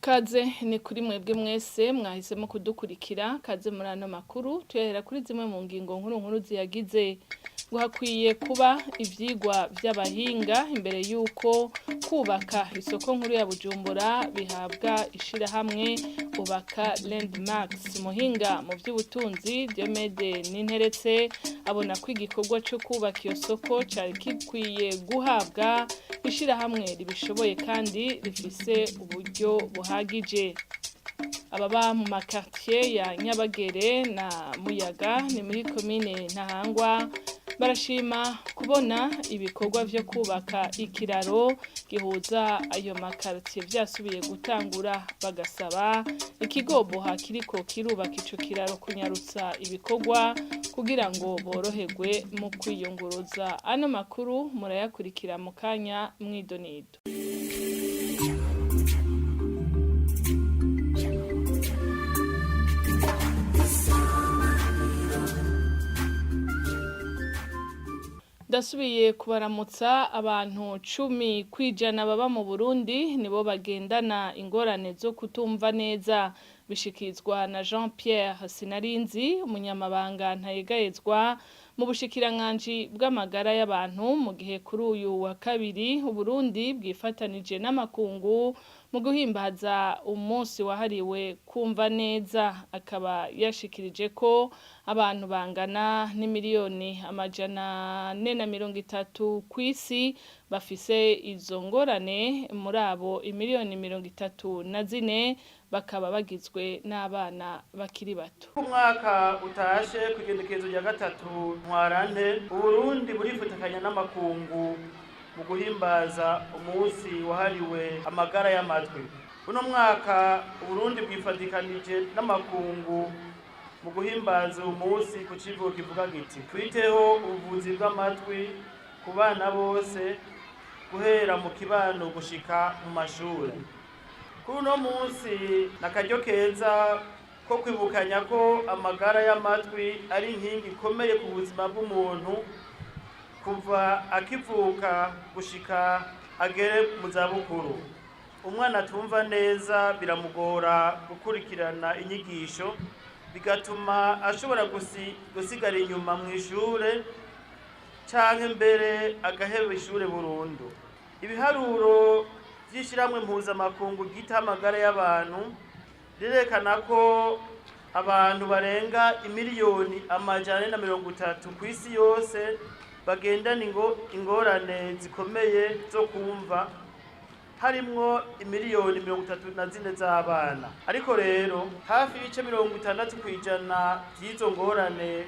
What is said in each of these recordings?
Kaze ni kuri mwebwe mwese mwahisemo kudukurikira. Kaze muri ano makuru, tuyahera kuri zimwe mu ngingo nkuru nkuru ziyagize. Ngo hakwiye kuba ivyigwa vy'abahinga imbere y'uko kubaka isoko nkuru ya Bujumbura bihabwa ishirahamwe Ubaka Landmarks. Muhinga mu vy'ubutunzi Diomede Ninteretse abona ko igikorwa co kubaka iyo soko cari gikwiye guhabwa ishirahamwe ribishoboye kandi rifise uburyo buhagije. Ababa mu ma quartier ya Nyabagere na Muyaga, ni muri komine Ntahangwa, barashima kubona ibikorwa vyo kubaka ikiraro gihuza ayo ma quartier vyasubiye gutangura, bagasaba ikigo Boha kiriko kirubaka ico kiraro kunyarutsa ibikorwa kugira ngo boroherwe mu kwiyunguruza. Ano makuru murayakurikira mu kanya mw'idonido. Ndasubiye kubaramutsa. Abantu 10% baba mu Burundi nibo bagendana ingorane zo kutumva neza, bishikizwa na Jean Pierre Sinarinzi, umunyamabanga ntayegayezwa mu bushikiranganji bw'amagara y'abantu, mu gihe kuri uyu wa kabiri Uburundi bwifatanije n'amakungu mu guhimbaza umunsi wahariwe kumva neza. Akaba yashikirije ko abantu bangana n'imiliyoni 430 kw'isi bafise izo ngorane, muri abo imiliyoni 34 bakaba bagizwe n'abana bakiri bato. Umwaka utashe, ku igenekerezo rya 3 Ntwarante, Uburundi burifatikanya n'amakungu mu guhimbaza umunsi wahariwe amagara y'amatwi. Uno mwaka Uburundi bwifatikanije n'amakungu mu guhimbaza uyu munsi ku civugo kivuga giti: "Twiteho ubuvuzi bw'amatwi ku bana bose, guhera mu kibano gushika mu mashure." Kuri uno munsi ni akaryo keza ko kwibukanya ko amagara y'amatwi ari inkingi ikomeye ku buzima bw'umuntu kuva akivuka gushika agere mu zabukuru. Umwana atumva neza biramugora gukurikirana inyigisho, bigatuma ashobora gusigara inyuma mu ishure canke mbere agaheba ishure burundu. Ibiharuro vy'ishirahamwe mpuzamakungu ryita amagara y'abantu rirerekana ko abantu barenga imiliyoni 430 kw'isi yose bagendana ingorane zikomeye zo kumva, harimwo imiliyoni 34 z'abana. Ariko rero hafi ibice 60% vy'izo ngorane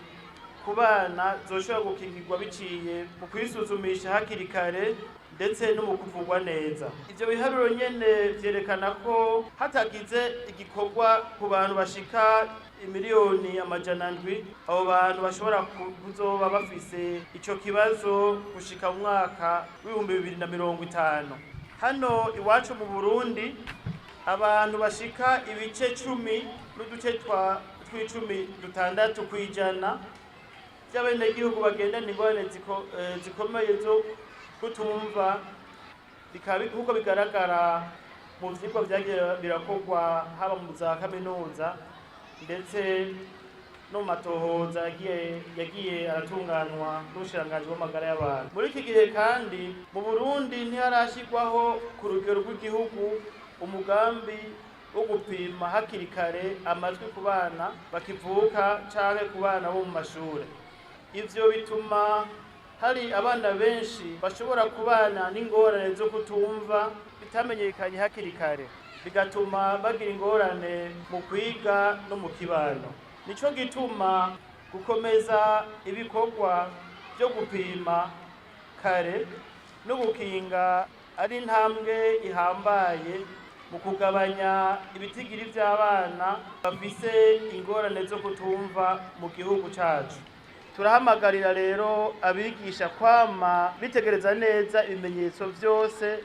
ku bana zoshobora gukingirwa biciye mu kwisuzumisha hakiri kare ndetse no mu kuvurwa neza. Ivyo biharuro nyene vyerekana ko hatagize igikorwa ku bantu bashika imiliyoni 700, abo bantu bashobora kuzoba bafise ico kibazo gushika mu mwaka w'2050. Hano iwacu mu Burundi, abantu bashika ibice 10 n'uduce twa tw'icumi dutandatu kw'ijana by'abenegihugu bagendana ingorane zikomeye zo kutumva, bikaba nk'uko bigaragara mu vyigwa vyagiye birakorwa haba mu za kaminuza ndetse no mu matohoza yagiye aratunganywa n'ubushikiranganji bw'amagara y'abantu. Muri iki gihe kandi mu Burundi ntiharashirwaho ku rugero rw'igihugu umugambi wo gupima hakiri kare amatwi ku bana bakivuka canke ku bana bo mu mashure. Ivyo bituma hari abana benshi bashobora kubana n'ingorane zo kutumva bitamenyekanye hakiri kare, bigatuma bagira ingorane mu kwiga no mu kibano. Nico gituma gukomeza ibikorwa vyo gupima kare no gukinga ari intambwe ihambaye mu kugabanya ibitigiri vy'abana bafise ingorane zo kutumva mu gihugu cacu. Turahamagarira rero abigisha kwama bitegereza neza ibimenyetso vyose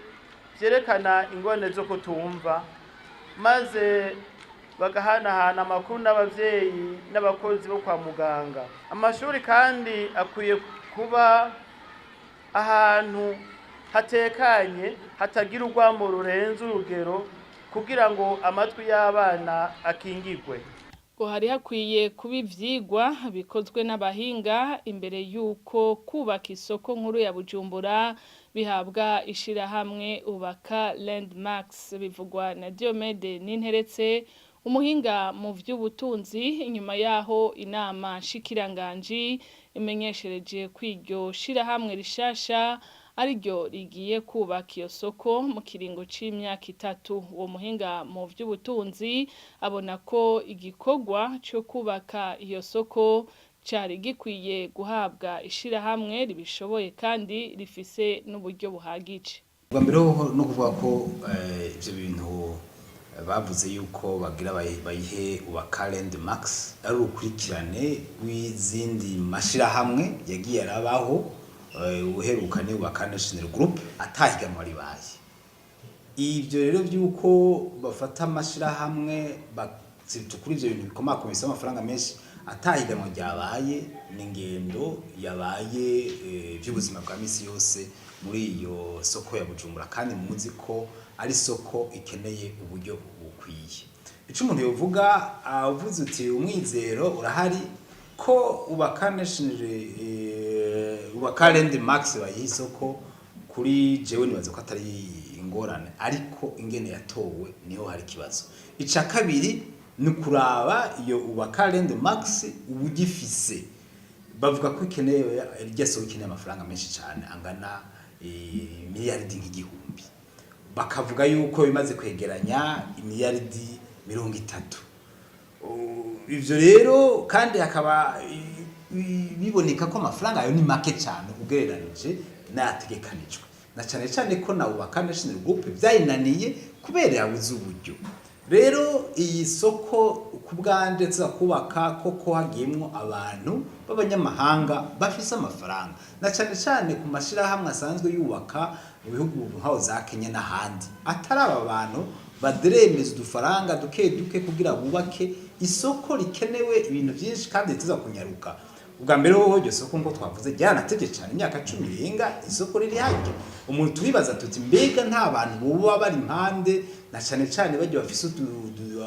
vyerekana ingorane zo kutumva, maze bagahanahana amakuru n'abavyeyi n'abakozi bo kwa muganga. Amashuri kandi akwiye kuba ahantu hatekanye, hatagira urwamo rurenze urugero. Kugira ngo amatwi y'abana akingigwe. Ngo hari hakwiye kuba ivyigwa bikozwe n'abahinga imbere y'uko kubaka isoko nkuru ya Bujumbura bihabwa ishirahamwe Ubaka Landmarks, bivugwa na Diomede Ninteretse, umuhinga mu vy'ubutunzi, inyuma yaho inama nshikiranganji imenyeshereje kw'iryo shirahamwe rishasha ariryo rigiye kubaka iyo soko mu kiringo c'imyaka 3. Uwo muhinga mu vy'ubutunzi abona ko igikorwa co kubaka iyo soko cari gikwiye guhabwa ishirahamwe ribishoboye kandi rifise n'uburyo buhagije. Bwa mbere hoho no kuvuga ko ivyo bintu bavuze yuko bagira bayihe Ubaka Landmarks ari urukurikirane rw'izindi mashirahamwe yagiye arabaho, uheruka ni Ubaka National Group, atahiganwa ribaye. Ivyo rero vy'uko bafata amashirahamwe kuri ivyo bintu bikomakomeye bisaba amafaranga menshi atahiganwa ryabaye, ni ingendo yabaye vy'ubuzima bwa misi yose muri iyo soko ya Bujumbura, kandi muzi ko ari soko ikeneye uburyo bukwiye. Ico umuntu yovuga, avuze uti umwizero urahari ko Ubaka National, Ubaka Landmarks bayiha isoko, kuri jewe nibaza ko atari ingorane, ariko ingene yatowe niho hari ikibazo. Ica kabiri ni kuraba iyo Ubaka Landmarks ubugifise. Bavuga ko ikeneye, irya soko ikeneye amafaranga menshi cyane angana miliyaridi nk'igihumbi, bakavuga yuko bimaze kwegeranya imiliyaridi 30. Ivyo rero kandi hakaba biboneka ko amafaranga ayo ni make cyane ugereranije n'ayategekanijwe, na cyane cyane ko na Ubaka National Group vyayinaniye kubera yabuze uburyo. Rero iyi soko ku bwanje tuza kubaka koko hagiyemwo abantu b'abanyamahanga bafise amafaranga, na cyane cyane ku mashirahamwe asanzwe yubaka mu bihugu nkaho za Kenya n'ahandi, atari aba bantu baderemeza udufaranga duke duke kugira bubake isoko rikenewe ibintu byinshi kandi ritiza kunyaruka. Ubwa mbere hoho iryo soko ngo twavuze ryaranatevye cyane, imyaka 10 irenga isoko riri harya. Umuntu turibaza tuti mbega nta bantu boba bari impande, na cyane cyane bagiye bafise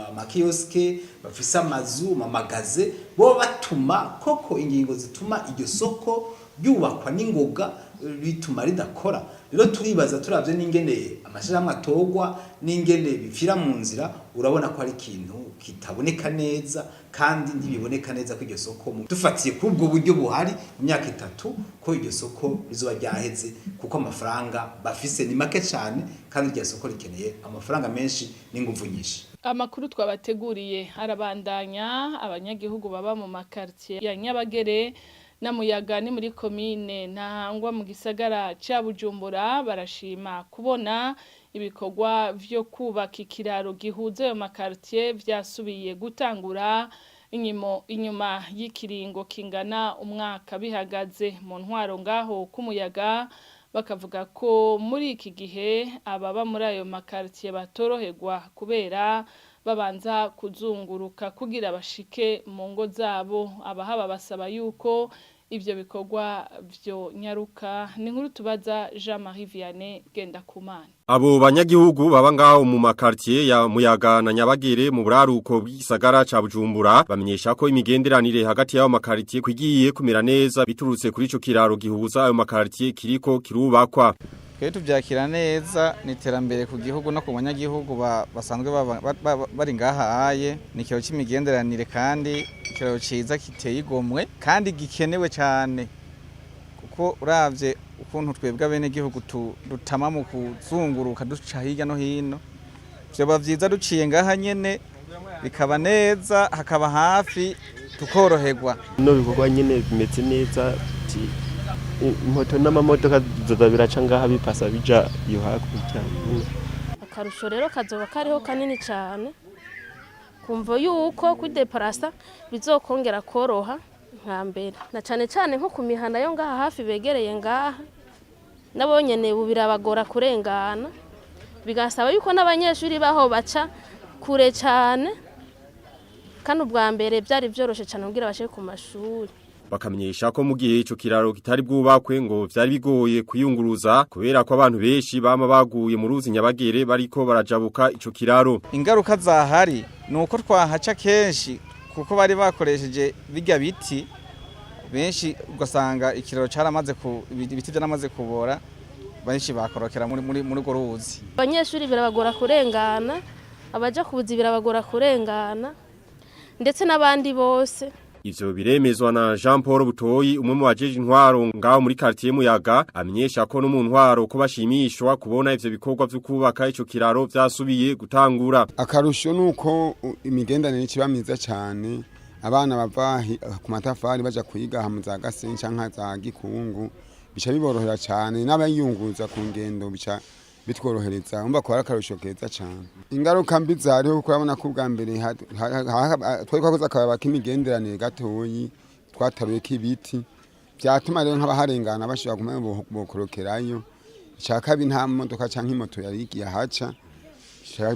amakioske, bafise amazu, amamagaze, bo batuma koko ingingo zituma iryo soko ryubakwa n'ingoga bituma ridakora. Rero turibaza, turavye n'ingene amashirahamwe atorwa n'ingene bipfira mu nzira, urabona ko ari ikintu kitaboneka neza, kandi ntibiboneka neza ko iryo soko, dufatiye kuri ubwo buryo buhari, mu myaka 3 ko iryo soko rizoba ryaheze, kuko amafaranga bafise ni make cyane kandi iryo soko rikeneye amafaranga menshi n'inguvu nyinshi. Amakuru twabateguriye arabandanya. Abanyagihugu baba mu makartier ya Nyabagere na Muyaga ni muri komine Ntahangwa mu gisagara ca Bujumbura barashima kubona ibikorwa vyo kubaka ikiraro gihuza ayo makartier vyasubiye gutangura inyuma y'ikiringo kingana umwaka bihagaze. Mu ntwaro ngaho k'umuyaga bakavuga ko muri iki gihe ababa muri ayo makartier batoroherwa kubera babanza kuzunguruka kugira bashike mu ngo zabo. Abahaba basaba yuko ivyo bikorwa vyo nyaruka. Ni nkuru tubaza Jean-Marie Vianney Gendakumana. Abo banyagihugu baba ngaho mu makartier ya Muyaga na Nyabagere mu buraruko bw'igisagara ca Bujumbura bamenyesha ko imigenderanire hagati y'ayo makartier kwigiye kumera neza biturutse kuri ico kiraro gihuza ayo makartier kiriko kirubakwa. Twe tuvyakira neza, ni iterambere ku gihugu no ku banyagihugu basanzwe bari ngaha aye. Ni ikiraro c'imigenderanire kandi ikiraro ciza kiteye igomwe kandi gikenewe cane, kuko uravye ukuntu twebwe abenegihugu dutama mu kuzunguruka duca hirya no hino, vyoba vyiza duciye ngaha nyene bikaba neza, hakaba hafi, tukoroherwa. Bino bikorwa nyene bimeze neza, moto n'amamodoka bizoza biraca ngaha bipasa bija iyo hakurya. Akarusho rero kazoba kariho kanini cyane, kumva yuko kudeparasa bizokongera koroha nka mbere, na cane cane nko ku mihana yo ngaha hafi begereye ngaha, nabo nyene ubu birabagora kurengana, bigasaba yuko n'abanyeshuri baho baca kure cane, kandi ubwa mbere byari vyoroshe cane kugira bashike ku mashuri. Bakamenyesha ko mu gihe ico kiraro kitari bwubakwe ngo vyari bigoye kuyunguruza kubera ko abantu benshi bama baguye mu ruzi Nyabagere bariko barajabuka ico kiraro. Ingaruka zahari ni uko twahaca kenshi kuko bari bakoresheje bijya biti benshi ugasanga ikiraro caramaze ku ibiti byaramaze kubora, benshi bakorokera muri urwo ruzi. Abanyeshuri birabagora kurengana, abaja kubuzi birabagora kurengana, ndetse n'abandi bose. Ivyo biremezwa na Jean Paul Butoyi, umwe mu bajeje intwaro ngaho muri quartier Muyaga, amenyesha ko no mu ntwaro ko bashimishwa kubona ivyo bikorwa vyo kubaka ico kiraro vyasubiye gutangura. Akarusho nuko imigenderanire iba myiza cyane, abana bava ku matafari baja kwiga mu za Gasenyi canke za Gikungu bica biborohera cyane, n'abayunguruza ku ngendo bica bitworohereza. Umva ko ari akarusho keza cyane. Ingaruka mbi zariho kuko urabona ko ubwa mbere twari twakoze akababa k'imigenderanire gatoyi twataruyeko ibiti, byatuma rero nk'abaharengana bashobora kumenya bokorokerayo. Icya kabiri, nta modoka canke imoto yari igiye ahaca,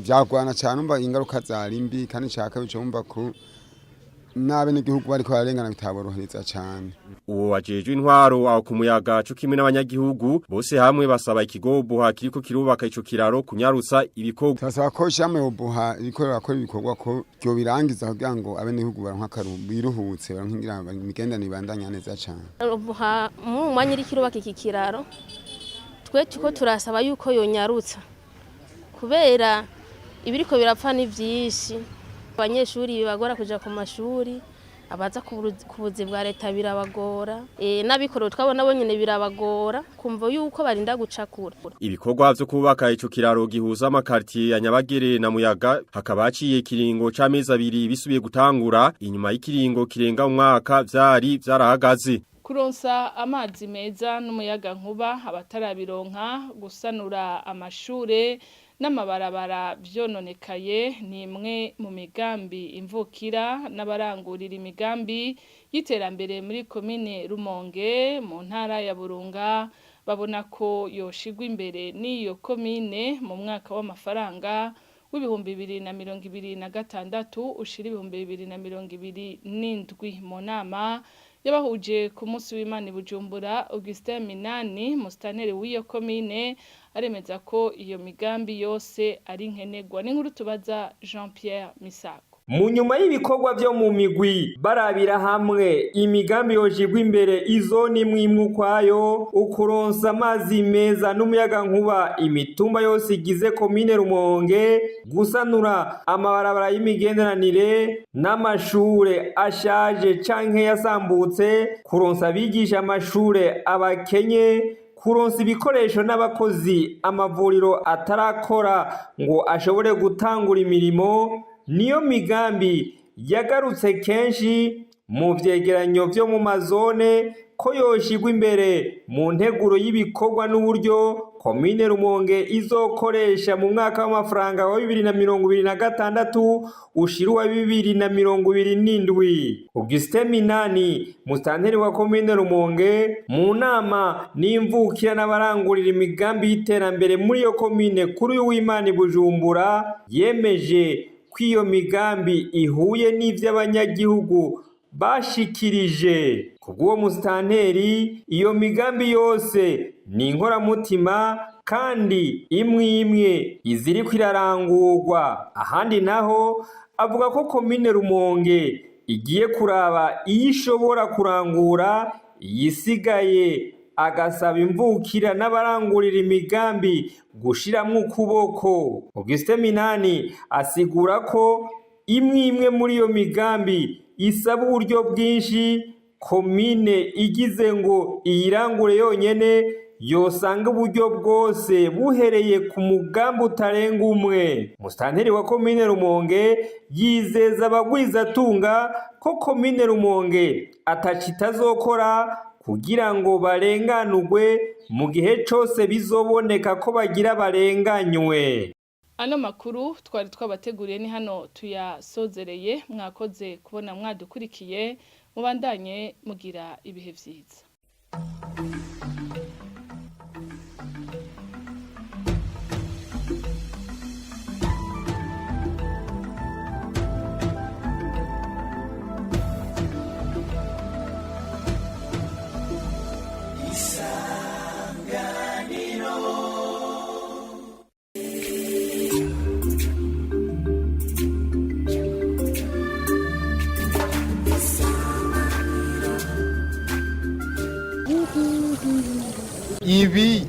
byagwana cyane. Umva ingaruka zari mbi, kandi icya kabiri cyo ko n'abenegihugu bariko bararengana bitaborohereza cyane. Uwo wajejwe intwaro aho ku Muyaga cyo kimwe n'abanyagihugu bose hamwe basaba ikigo Buha kiriko kirubaka ico kiraro kunyarutsa ibikorwa. Turasaba ko ishirahamwe Buha ririko rirakora ibikorwa ko ryo birangiza kugira ngo abenegihugu baronke akaruhuko, biruhutse, baronke ingira imigenderanire ibandanya neza cyane. Buha mu mwanya iriko irubaka iki kiraro, twe tuko turasaba yuko yonyarutsa kubera ibiriko birapfa ni vyinshi. Abanyeshuri bibagora kuja ku mashuri, abaza ku buzi bwa leta birabagora, n'abikorera twabona bo nyene birabagora kumva yuko barinda gucakura. Ibikorwa vyo kubaka ico kiraro gihuza amakartier ya Nyabagere na Muyaga hakaba haciye ikiringo c'amezi abiri bisubiye gutangura inyuma y'ikiringo kirenga umwaka vyari vyarahagaze. Kuronsa amazi meza n'umuyaga nkuba abatarabironka, gusanura amashure n'amabarabara vyononekaye ni imwe mu migambi imvukira n'abarangurira imigambi y'iterambere muri komine Rumonge mu ntara ya Burunga babona ko yoshigwa imbere n'iyo komine mu mwaka w'amafaranga w'2026 ushira 2027. Mu nama yabahuje ku munsi w'Imana i Bujumbura, Augustin Minani, mustaneri w'iyo komine, aremeza ko iyo migambi yose ari nkenerwa. N'inkuru tubaza Jean Pierre Misago. Mu nyuma y'ibikorwa vyo mu migwi barabira hamwe imigambi yoshigwa imbere izoni imwe ukwayo, ukuronsa amazi meza n'umuyaga nkuba imitumba yose igize komine Rumonge, gusanura amabarabara y'imigenderanire n'amashure ashaje canke yasambutse, kuronsa abigisha amashure abakenye, kuronsa ibikoresho n'abakozi amavuriro atarakora ngo ashobore gutangura imirimo, niyo migambi yagarutse kenshi mu vyegeranyo vyo mu mazone ko yoshigwa imbere mu nteguro y'ibikorwa n'uburyo komine Rumonge izokoresha mu mwaka w'amafaranga wa 2026 ushira uwa 2027. Augustin Minani, mustanteri wa komine Rumonge, mu nama n'imvukira n'abarangurira imigambi y'iterambere muri iyo komine kuri uyu w'Imana i Bujumbura, yemeje ko iyo migambi ihuye n'ivy'abanyagihugu bashikirije. Kubw'uwo musitanteri, iyo migambi yose ni inkoramutima kandi imwe imwe iziriko irarangurwa. Ahandi naho avuga ko komine Rumonge igiye kuraba iyo ishobora kurangura iyisigaye, agasaba imvukira n'abarangurira imigambi gushiramwo ukuboko. Augustin Minani asigura ko imwe imwe muri iyo migambi isaba uburyo bwinshi, komine igize ngo iyirangure yonyene yosanga uburyo bwose buhereye ku mugambi utarenga umwe. Musitanteri wa komine Rumonge yizeza abagwizatunga ko komine Rumonge ataco itazokora kugira ngo barenganurwe mu gihe cose bizoboneka ko bagira barenganywe. Ano makuru twari twabateguriye ni hano tuyasozereye. Mwakoze kubona mwadukurikiye, mubandanye mugira ibihe vyiza. Ibi